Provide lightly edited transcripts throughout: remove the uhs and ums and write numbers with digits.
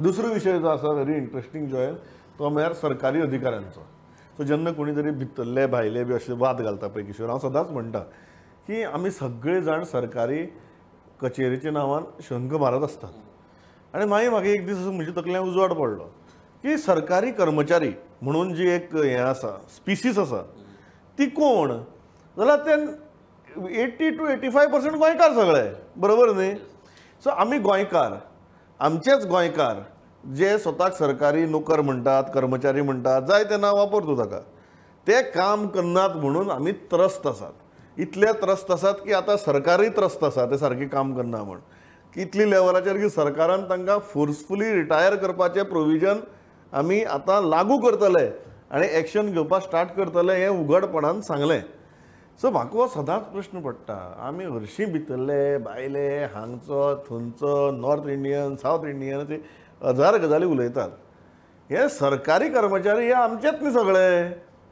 दुसरो विशय जो आसा व्हेरी इंट्रस्टींग जॉयल तो म्हळ्यार सरकारी अधिकाऱ्यांचो. सो जेन्ना कोणी तरी भितरले भायले बी अशे वाद घालता पळय किशोर, हांव सदांच म्हणटा की आमी सगळे जाण सरकारी कचेरीच्या नांवान शंख मारत आसतात आनी मागीर म्हाका एक दीस म्हज्या तकल्यान उजवाड पडलो की सरकारी कर्मचारी म्हणून जी एक हें आसा स्पिसीस आसा ती कोण जाल्यार ते 80 to 85% गोंयकार सगळे, बरोबर न्ही? सो आमी गोंयकार, आमचेच गोंयकार जे स्वताक सरकारी नोकर म्हणटात, कर्मचारी म्हणटात, जाय तें नांव वापर तूं ताका, ते काम करनात म्हणून आमी त्रस्त आसात. इतले त्रस्त आसात की आतां सरकारूय त्रस्त आसा ते सारकें काम करना म्हण, इतली लेवलाचेर की सरकारान तांकां फोर्सफुली रिटायर करपाचें प्रोविजन आमी आतां लागू करतले आनी एक्शन घेवपाक स्टार्ट करतले हें उघडपणान सांगलें. सो म्हाका हो सदांच प्रश्न पडटा, आमी हरशीं भितरले भायले हांगचो थंयचो नॉर्थ इंडियन सावथ इंडियन अशे हजार गजाली उलयतात. हे सरकारी कर्मचारी हे आमचेच न्ही सगळे,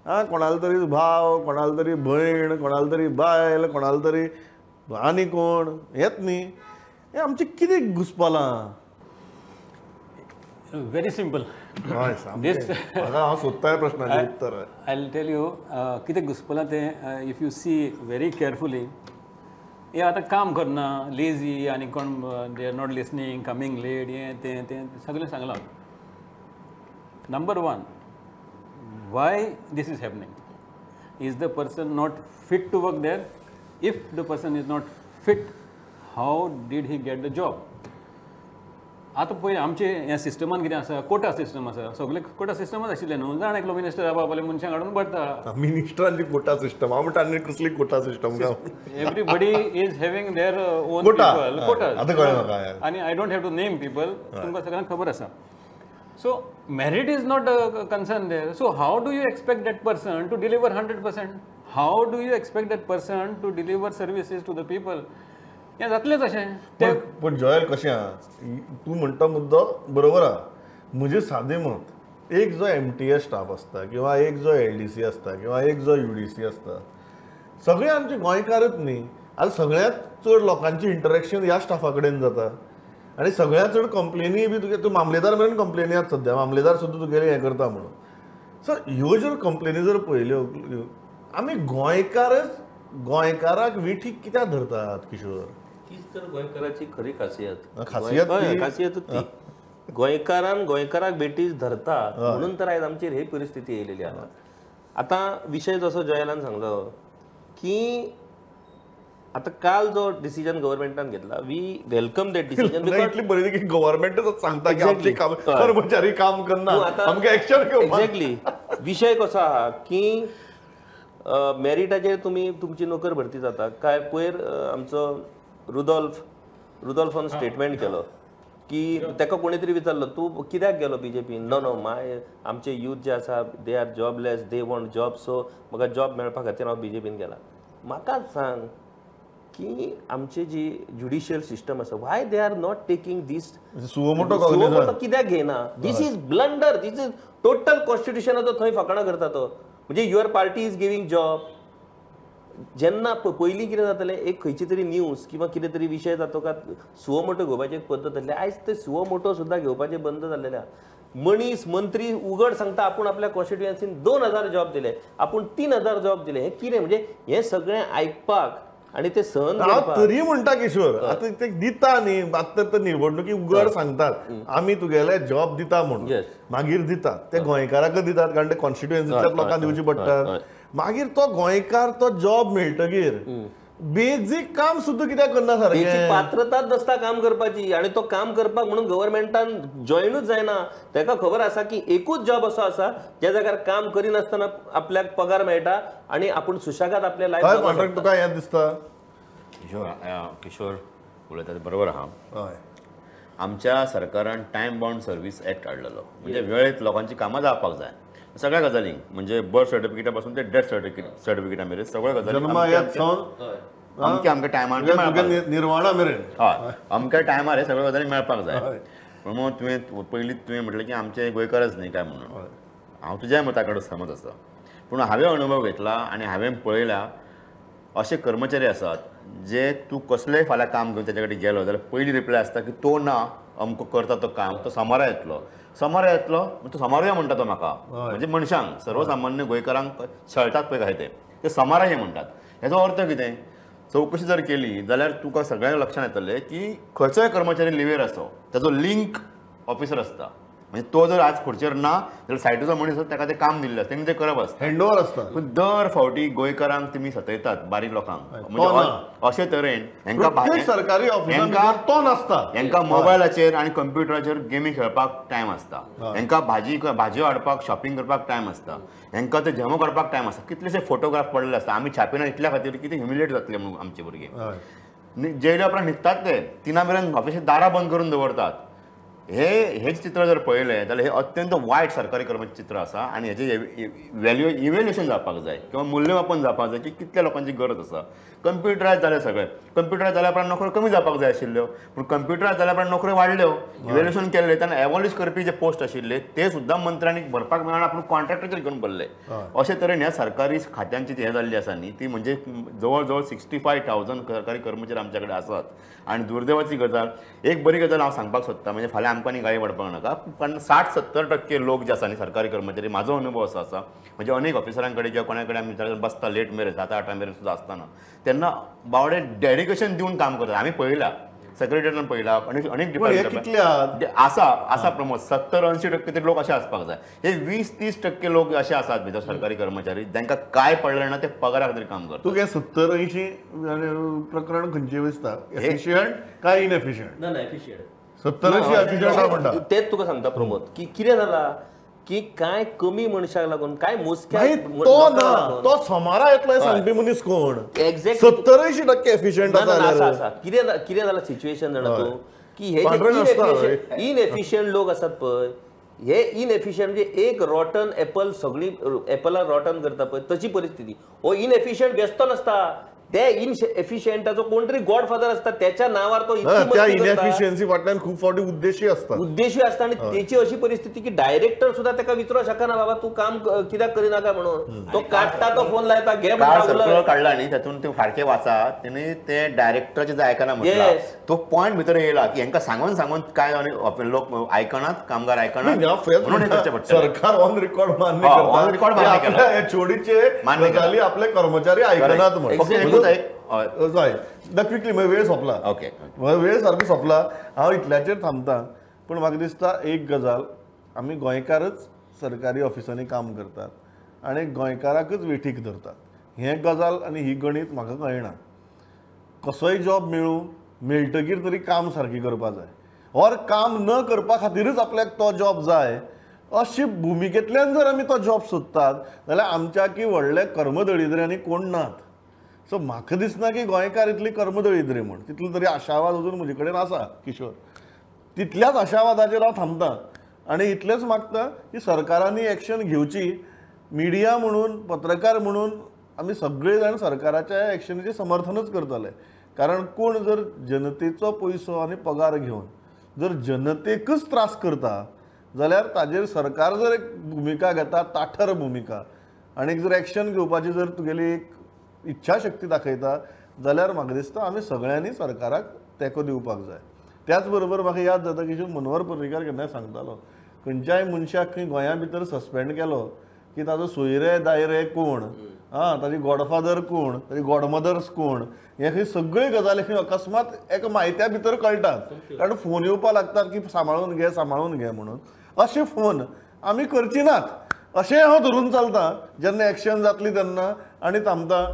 आं कोणालो तरी भाव, कोणालो तरी भयण, कोणालो तरी बायल, कोणालो तरी आनी कोण, हेच न्ही. हे आमचें कितें घुसपलां? Very simple. हांव सोदताय प्रश्नाचें उत्तर. I will tell you कितें घुसपलां तें. If you see very carefully, हे आतां काम करना, लेजी आनी कोण they are not listening, coming late, हें तें तें सगळें सांगलां. Number one, why this is happening? Is the person not fit to work there? If the person is not fit, how did he get the job? आतां पळय आमचे ह्या सिस्टमान कितें आसा, कोटा सिस्टम आसा, सगळे कोटा सिस्टमच आशिल्लें न्हू. जाण एकलो मिनिस्टर आपले मनशांक हाडून भरता. मिनिस्टरांची कोटा सिस्टम, हांव म्हणटा आनी कसली quota system? Everybody is having their own people, quota. आनी I don't have to name people, तुमकां सगळ्यांक खबर आसा. So merit is not a concern there. So how do you expect that person to deliver 100%? How do you expect that person to deliver services to the people? हें जातलेंच अशें. पूण जॉयल कशें आहा, तूं म्हणटा मुद्दो बरोबर आहा. म्हजें सादें मत, एक जो MTS staff आसता किंवा एक जो LDC आसता किंवा एक जो UDC आसता, सगळे आमचे गोंयकारच न्ही. आतां सगळ्यांत चड लोकांची इंटरेक्शन ह्या स्टाफा कडेन जाता आनी सगळ्यांत चड कंप्लेनी बी तुगे, तूं मामलेदार मेरेन कंप्लेनी आसा सद्या, मामलेदार सुद्दां तुगेलें हें करता म्हणून. सो ह्यो जर कंप्लेनी जर पळयल्यो, आमी गोंयकारच गोंयकाराक विठीक कित्याक धरतात किशोर? तीच तर गोंयकाराची खरी खासियत. खासियत खासियतच ती. गोंयकारान गोंयकाराक बेटीच धरता म्हणून तर आयज आमचेर ही परिस्थिती येयलेली आसा. आतां विशय जसो जयलान सांगलो की आतां काल जो डिसिजन गव्हर्मेंटान घेतला, we welcome that decision. इतली बरी की गव्हर्मेंटच सांगता की आमची कर्मचारी काम करना, आमकां एक्शन घेवपाक. एक्झॅक्टली. विशय कसो आहा की मेरिटाचेर तुमी तुमची नोकर भरती जाता. काय पयर आमचो रुडोल्फान स्टेटमेंट केलो की ताका कोणी तरी विचारलो तूं कित्याक गेलो बीजेपीन? नो नो my आमचे यूथ जे आसा they are jobless, they want job, so म्हाका जॉब मेळपा खातीर हांव बीजेपीन गेला. म्हाका सांग की आमची जी ज्युडिशियल सिस्टम आसा, why they are not taking this suo motu कित्याक घेयना? This is blunder, this is total कॉन्स्टिट्युशनाचो थंय फकाणां करता तो. म्हणजे your party is giving job. जेन्ना पयलीं कितें जातालें, एक खंयची तरी न्यूज किंवा कितें तरी विशय जातो का सुओ मोटो घेवपाची एक पद्दत आसली. आयज ते सुओ मोटो सुद्दां घेवपाचें बंद जाल्लें आहा. मनीस मंत्री उगड सांगता आपूण आपल्या कॉन्स्टिट्युएन्सीन 2000 जॉब दिले, आपूण 3000 जॉब दिले. हें कितें म्हणजे हें सगळें आयकपाक आनी ते सहन करपाक. तरी म्हणटा किशोर, आतां ते दिता न्ही, आतां ते निवडणुकी उगड सांगतात आमी तुगेले जॉब दिता म्हणून, मागीर दितात ते गोंयकाराकच दितात कारण ते कॉन्स्टिट्युएन्सींतल्या लोकांक दिवचे पडटात. मागीर तो गोंयकार तो जॉब मेळटगीर बेजीक काम सुद्दां कित्याक करना सारकें? पात्रताच नासता काम करपाची आनी तो काम करपाक म्हणून गव्हर्मेंटान जॉयनूच जायना. ताका खबर आसा की एकूच जॉब असो आसा ज्या जाग्यार काम करिनासतना आपल्याक पगार मेळटा आनी आपूण सुशेगाद आपल्या लायफ. तुका हें दिसता किशोर उलयता ते बरोबर आहा. आमच्या सरकारान टायम बाउंड सर्वीस एक्ट हाडलेलो, म्हणजे वेळेत लोकांची कामां जावपाक जाय सगळ्या गजालींक, म्हणजे बर्थ सर्टिफिकेटा पासून ते डेथ सर्टिफिकेटा मेरेन सगळ्या गजाली अमक्या अमक्या टायमार निर्वाणा मेरेन, हय अमक्या टायमार हे सगळ्यो गजाली मेळपाक जाय. म्हणून तुवें पयलीं तुवें म्हटलें की आमचे गोंयकारच न्ही काय म्हणून, हांव तुज्या मता कडेन सहमत आसा. पूण हांवें अनुभव घेतला आनी हांवें पळयला अशे कर्मचारी आसात जे तूं कसलेय फाल्यां काम घेवन ताच्या कडेन गेलो जाल्यार पयली रिप्लाय आसता की तो ना, अमको करता तो काम तो सोमारा येतलो, सोमारा येतलो तो सोमारूय म्हणटा तो म्हाका, म्हणजे मनशांक सर्वसामान्य गोंयकारांक छळटात पळय काय ते सोमारा हे म्हणटात. हेजो अर्थ कितें, चवकशी जर केली जाल्यार तुका सगळ्यांक लक्षांत येतलें की खंयचोय कर्मचारी लिवेर आसो ताजो लिंक ऑफिसर आसता, म्हणजे तो जर आज खुर्चेर ना जाल्यार सायटीचो मनीस ताका तें काम दिल्लें आसता, तेणी तें करप आसता, हँडओवर आसता. पूण दर फावटी गोंयकारांक तुमी सतयतात बारीक लोकांक, म्हणजे अशे तरेन हेंकां सरकारी ऑफिसांत तो नासता, हेंकां मोबायलाचेर आनी कंप्युटराचेर गेमी खेळपाक टायम आसता, हेंकां भाजयो हाडपाक शॉपिंग करपाक टायम आसता, हेंकां ते झेमो काडपाक टायम आसता. कितलेशे फोटोग्राफ पडलेले आसता, आमी छापिना इतल्या खातीर की ते ह्युमिलेट जातले म्हणून आमचे भुरगे जेयल्या उपरांत न्हिदतात, ते 3 मेरेन ऑफिसाची दारां बंद करून दवरतात. हे चित्र जर पळयलें जाल्यार हे अत्यंत वायट सरकारी कर्मचारी चित्र आसा आनी हेजें व्हॅल्यू इव्हॅल्युएशन जावपाक जाय किंवा मूल्यमापन जावपाक जाय की कितल्या लोकांची गरज आसा. कंप्युटरायज जालें सगळें, कंप्युटरायज जाल्या उपरांत नोकऱ्यो कमी जावपाक जाय आशिल्ल्यो, पूण कंप्युटरायज जाल्या उपरांत नोकऱ्यो वाडल्यो. इव्हॅल्युएशन केल्लें तेन्ना एवॉल्यूश करपी जे पोस्ट आशिल्ले ते सुद्दां मंत्र्यांनी भरपाक मेळना, पूण कॉन्ट्रॅक्टाचेर घेवन भरले. अशे तरेन ह्या सरकारी खात्यांची हें जाल्ली आसा न्ही ती म्हणजे जवळ जवळ 65,000 सरकारी कर्मचारी आमच्या कडेन आसात. आनी दुर्दैवाची गजाल, एक बरी गजाल हांव सांगपाक सोदता, म्हणजे फाल्यां आमकां न्ही गाळी पडपाक नाका, कारण 60-70% लोक जे आसा न्ही सरकारी कर्मचारी, म्हाजो अनुभव असो आसा, म्हणजे अनेक ऑफिसरां कडेन किंवा कोणा कडेन आमी बसता लेट मेरेन 7-8 मेरेन सुद्दां आसतना, तेन्ना बावडे डेडिकेशन दिवन काम करतात. आमी पळयला सेक्रेटरीन पळयला, अनेक डिपार्टमेंट आसा आसा प्रमोद 70-80% तरी लोक अशे आसपाक जाय. हे 20-30% लोक अशे आसात भितर सरकारी कर्मचारी जांकां काय पडलें ना ते पगारा खातीर काम करतात. तुका 70-80 प्रकरण खंयचे दिसता, एफिशियंट काय इनएफिशियंट? ना ना, एफिशियंट 70-80 एफिशियंट म्हणटा. तेच तुका सांगता प्रमोद की कितें जाला की काय कमी मनशाक लागून काय मोजक्या तो ना तो सोमारा येतलो सांगपी मनीस कोण, एक्झॅक्ट 70-80% एफिशियंट आसा. आसा कितें कितें जाला सिच्युएशन जाणा तूं की हे इनएफिशियंट लोक आसात पळय, हे इनएफिशियंट म्हणजे एक रॉटन एपल सगळी एपलाक रॉटन करता पळय तशी परिस्थिती. हो इनएफिशियंट बेस्तो नासता, ते इनएफिशियंटाचो कोण तरी गॉडफादर आसता, त्याच्या नावार तो त्या इनएफिशियन्सी फाटल्यान खूब फावटी उद्देशी आसता, उद्देशी आसता. आनी तेची अशी परिस्थिती की डायरेक्टर सुद्दां ताका विचारूंक शकना बाबा तूं काम कित्याक करिनाका म्हणून, तो काडटा तो फोन लायता घे सर्क्युलर काडला न्ही तातूंत ते सारकें वाचा, तेणी ते डायरेक्टराचे जे आयकना म्हटलां तो पॉयंट भितर येयला की हेंकां सांगून सांगून काय लोक आयकनात, कामगार आयकनात, म्हणून हें करचें पडटा. सरकार ऑन रिकॉर्ड मान्य करता, ऑन रिकॉर्ड मान्य केला एचओडीचे गजाली आपले कर्मचारी आयकनात म्हणून. क्विकली वेळ सोंपला, ओके वेळ सारको सोंपला, हांव इतल्याचेर थांबता. पूण म्हाका दिसता एक गजाल, आमी गोंयकारच सरकारी ऑफिसांनी काम करतात आनी गोंयकाराकच वेठीक धरतात, हें गजाल आनी ही गणीत म्हाका कळना. कसोय जॉब मेळूं, मेळटकीर तरी काम सारकें करपा जाय, ऑर काम न करपा खातीरच आपल्याक तो जॉब जाय अशी भुमिकेंतल्यान जर आमी तो जॉब सोदतात जाल्यार आमच्या की व्हडले कर्मदळिद्रे आनी कोण नात. सो म्हाका दिसना की गोंयकार इतली कर्मदळिद्री म्हूण, तितलो तरी आशावाद अजून म्हजे कडेन आसा किशोर, तितल्याच आशावादाचेर हांव थांबता आनी इतलेंच मागता की सरकारांनी एक्शन घेवची. मिडिया म्हणून, पत्रकार म्हणून आमी सगळे जाण सरकाराच्या एक्शनीचें समर्थनच करतले, कारण कोण जर जनतेचो पयसो आनी पगार घेवन जर जनतेकच त्रास करता जाल्यार ताजेर सरकार जर एक भुमिका घेता, ताठर भुमिका, आनी जर एक्शन घेवपाची जर तुगेली एक इच्छाशक्ती दाखयता जाल्यार म्हाका दिसता आमी सगळ्यांनी सरकाराक तेंको दिवपाक जाय. त्याच बरोबर म्हाका याद जाता की मनोहर पर्रीकार केन्नाय सांगतालो, खंयच्याय मनशाक खंय गोंया भितर सस्पेंड केलो की ताजो सोयरे दायरे कोण, आं ताजी गॉडफादर कोण, ताजी गॉडमदर्स कोण, हे खंय सगळ्यो गजाली खंय अकस्मात एका म्हायत्या भितर कळटात, कारण फोन येवपाक लागतात की सांबाळून घे सांबाळून घे म्हणून. अशे फोन आमी करची नात अशें हांव धरून चलता जेन्ना एक्शन जातली तेन्ना, आनी थांबता.